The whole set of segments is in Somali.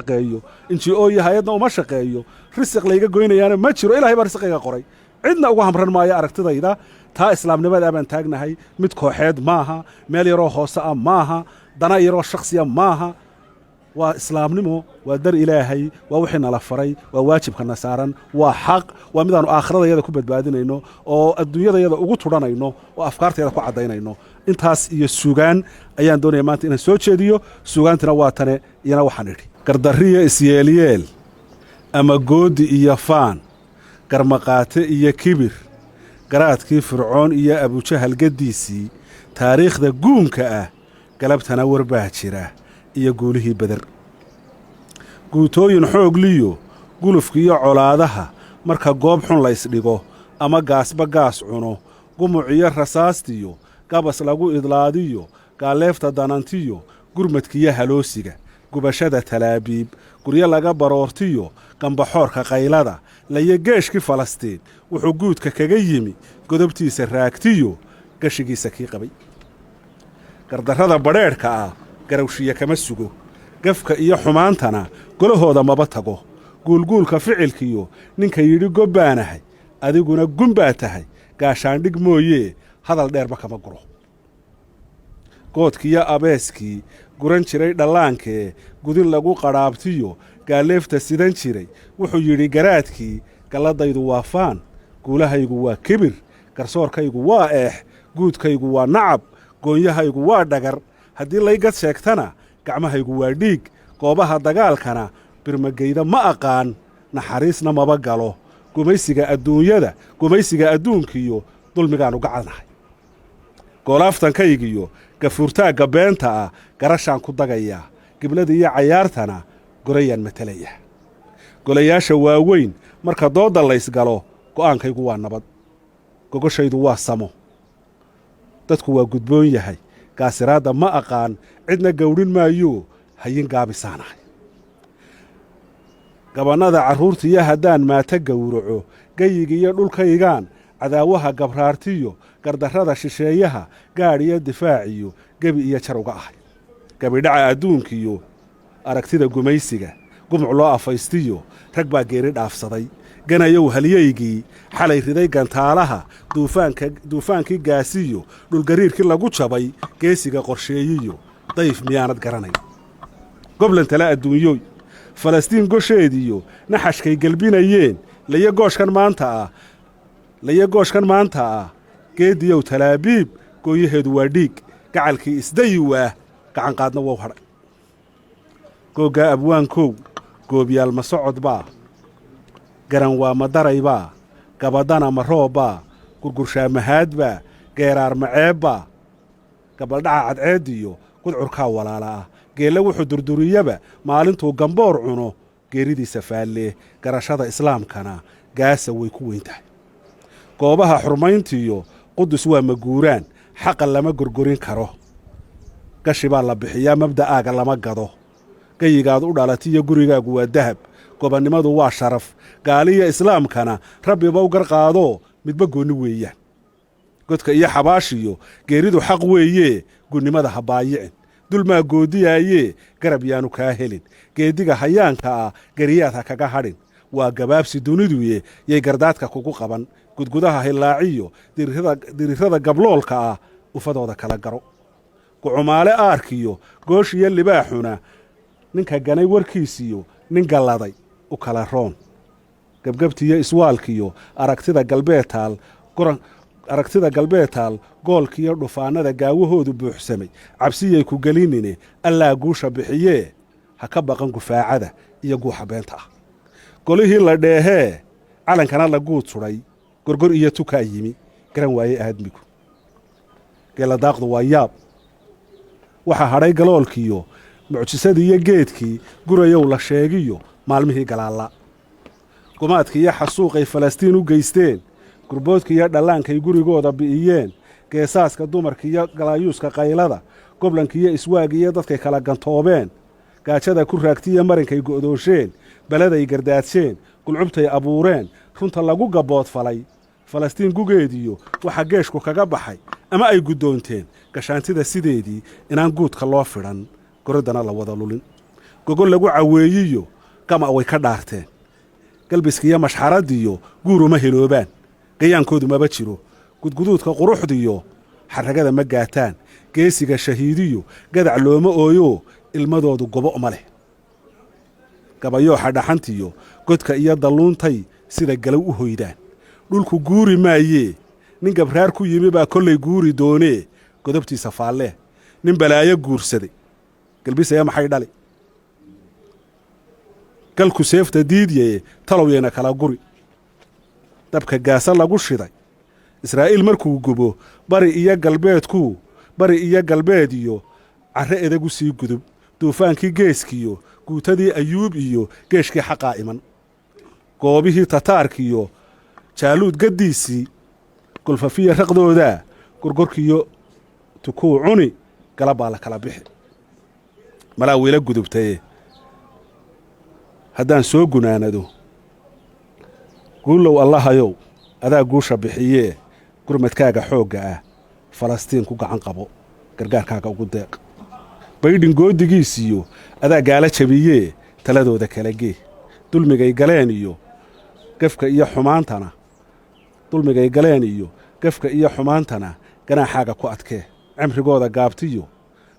Shaqeeyo NGO iyo hay-adna uma shaqeeyo. Risiq layga goynayaana ma jiro. Ilahay baa risiqayga qoray. Cidna uga hamran maayo aragtidayda. Taa islaamnimada baan taagnahay. Mid kooxeed maaha, meel yaroo hoose ah maaha, dana yaroo shakhsiya maaha. Waa islaamnimo, waa dar Ilaahay, waa wixii nala faray, waa waajibkana saaran, waa xaq, waa midaanu aakhiradayada ku badbaadinayno oo adduunyadayada ugu tudhanayno oo afkaartayada ku caddaynayno. Intaas iyo sugaan ayaan doonaya maanta inaan soo jeediyo. Sugaantina waa tane. Iyana waxaan idhi: gardarriya isyeelyeel ama goodi iyo faan, garmaqaate iyo kibir, garaadkii Fircoon iyo Abujahal gaddiisii, taariikhda guunka ah galabtana warbaa jira iyo guulihii Beder. Guutooyin xoogliyo gulufkiiyo colaadaha marka goob xun laysdhigo ama gaasba gaas cuno, gumuciyo rasaastiyo gabas lagu idlaadiyo, gaalleefta danantiyo gurmadkiyo haloosiga, gubashada Talaabiib, guryo laga baroortiyo gambaxoorka qaylada, layo geeshkii Falastiin wuxuu guudka kaga yimi godobtiisa raagtiyo gashigiisa kii qabay. Gardarrada badheedhka ah garawshiya kama sugo, gafka iyo xumaantana golahooda maba tago. Guulguulka ficilkiyo ninka yidhi gobbaanahay, adiguna gun baa tahay, gaashaandhig mooyee hadal dheerba kama guro. Goodkiiyo abeeskii guran jiray dhallaankee gudin lagu qadhaabtiyo gaalleefta sidan jiray wuxuu yidhi garaadkii: galladaydu waa faan, guulahaygu waa kibir, garsoorkaygu waa eex, guudkaygu waa nacab, goonyahaygu waa dhagar. Haddii laygad sheegtana gacmahaygu waa dhiig. Goobaha dagaalkana birmageyda ma aqaan, naxariisna maba galo. Gumaysiga adduunyada, gumaysiga adduunkiyo dulmigaannu gacanahay. Goolaaftankaygiyo gafuurtaagga beenta ah garashaan ku dagayaa. Giblada iyo cayaartana gorayaan matalaya. Golayaasha waaweyn marka doodda laysgalo, go'aankaygu waa nabad, gogoshaydu waa samo, dadku waa gudboon yahay. Gaasiraadda ma aqaan, cidna gawdhin maayo, hayin gaabisaanahay. Gabannada carruurtiiyo haddaan maata gowraco, geyigiiyo dhulkaygaan cadaawaha gabraartiyo gardarrada shisheeyaha gaadh iyo difaaciyo gebi iyo jar uga ahay. Gabidhaca adduunkiyo aragtida gumaysiga gumuc loo afaystiyo rag baa geeri dhaafsaday. Ganayow halyeygii xalay riday gantaalaha, duufaanka duufaankii gaasiyo dhulgariirkii lagu jabay, geesiga qorsheeyiyo dayf miyaanad garanayn? Goblantala adduunyooy, Falastiin gosheediyo naxashkay gelbinayeen, layo gooshkan maanta ah, layo gooshkan maanta ah. Geediyow Talaabiib gooyaheedu waa dhiig, gacalkii isdayi waah, gacanqaadna wow hadhay. Googgaa abwaankow, goobyaal ma socodbaa, garan waa ma daraybaa, gabadana ma roobbaa, gurgurshaa mahaadbaa, geeraar ma ceebbaa? Gabaldhaca cadceeddiyo gudcurkaa walaala ah. Geelle wuxuu durduriyaba maalintuu gamboor cuno geeridiisa faallee. Garashada islaamkana gaasa way ku weyn tahay. Goobaha xurmayntiiyo Qudus waa maguuraan, xaqa lama gorgorin karo. Gashi baa la bixiyaa, mabda'aaga lama gado. Gayigaad u dhalatiyo gurigaagu waa dahab, gobonnimadu waa sharaf. Gaaliya islaamkana rabbiba u gar qaadoo midba goonni weeyaan. Godka iyo xabaashiyo geeridu xaq weeyee, gunnimada ha baayicin. Dulmaa goodiyaayee, garab yaanu kaa helin. Geediga hayaanka ah geriyaad ha kaga hadhin. Waa gabaabsi duniduye, yay gardaadka kugu qaban. Gudgudaha hillaaciyo dirirrada gabloolka ah ufadooda kala garo. Gucumaale aarkiyo gooshiyo libaaxuna ninka ganay warkiisiyo nin galladay u kala roon. Gebgebtiyo iswaalkiyo aragtida galbeedtaal goran, aragtida galbeedtaal, goolkiiyo dhufaannada gaawahoodu buuxsamay cabsiyay ku gelinine. Allaa guusha bixiyee, ha ka baqan gufaacada iyo guuxa beenta ah. Golihii la dheehee calankana la guud sudhay, gorgor iyo tukaa yimi, garan waaye aadmigu. Geeladaaqdu waa yaab. Waxaa hadhay galoolkiiyo mucjisadiiyo geedkii gurayow la sheegiyo maalmihii galaalla. Gumaadki iyo xasuuqay Falastiin u geysteen, gurboodka iyo dhallaankay gurigooda bi'iyeen, geesaaska dumarka iyo galaayuuska qaylada, goblankiiyo iswaagiiyo dadkay kala gantoobeen, gaajada ku raagtiiyo marinkay go'doosheen, beleday gardaadsheen, gulcubtay abuureen, runta lagu gabboodfalay Falastiin gugeediyo waxaa geeshku kaga baxay ama ay guddoonteen gashaantida sideedii inaan guudka loo fidhan, goraddana la wada lulin. Gogol lagu caweeyiyo gama way ka dhaarteen. Galbiskiiyo mashxaraddiyo guuruma hiloobaan, gayaankoodu maba jiro. Gudguduudka quruxdiyo xarragada ma gaataan. Geesiga shahiidiyo gadac looma ooyoo, ilmadoodu gobo ma leh. Gabayooxa dhaxantiyo godka iyo dalluuntay sida galow u hoydaan. Dhulku guuri maayee, nin gabraar ku yimi baa kollay guuri doonee, godobtiisa faallee. Nin balaayo guursaday galbisaya maxay dhali? Galku seefta diidyaye, talowyayna kala guri. Dabka gaasa lagu shiday Israa'iil markuu gubo, bari iyo galbeedkuu, bari iyo galbeed iyo carre edagu sii gudub. Duufaankii geeskiyo guutadii Ayuub iyo geeshkii xaqaa iman. Goobihii Tataarkiyo Jaaluud gaddiisii, golfafiya raqdoodaa, gorgorkiyo tukuu cuni, galab baa la kala bixi. Malaa wiila gudubtaye, haddaan soo gunaanado: guullow Allahayow, adaa guusha bixiyee, gurmadkaaga xoogga ah Falastiin ku gacan qabo, gargaarkaaga ugu deeq. Baydhin goodigiisiyo adaa gaala jabiyee, taladooda kala gee. Dulmigay galeen iyo gafka iyo xumaantana, dulmigay galeen iyo gafka iyo xumaantana, ganaaxaaga ku adkee. Cimrigooda gaabtiyo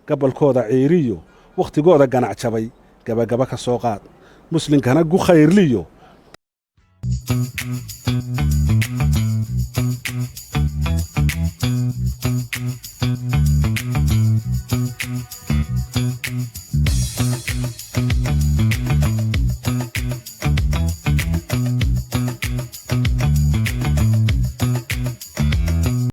gabalkooda ciiriyo wakhtigooda ganac jabay gabagaba ka soo qaad. Muslinkana gu khayrliyo.